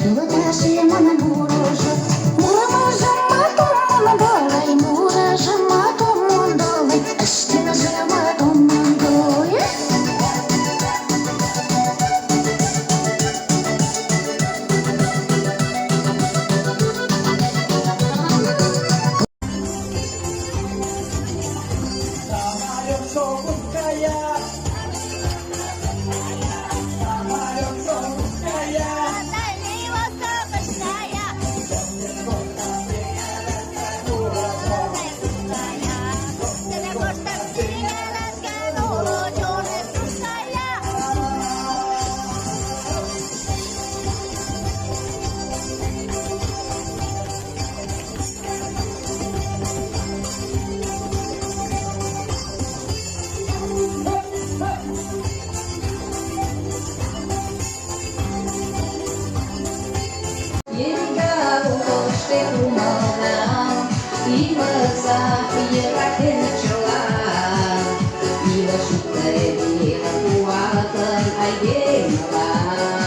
Мурыжымат ом мондо, ой, мурыжымат ом мондо, ой. Самолет Совская. Илыш уке, куатлын айдемылан.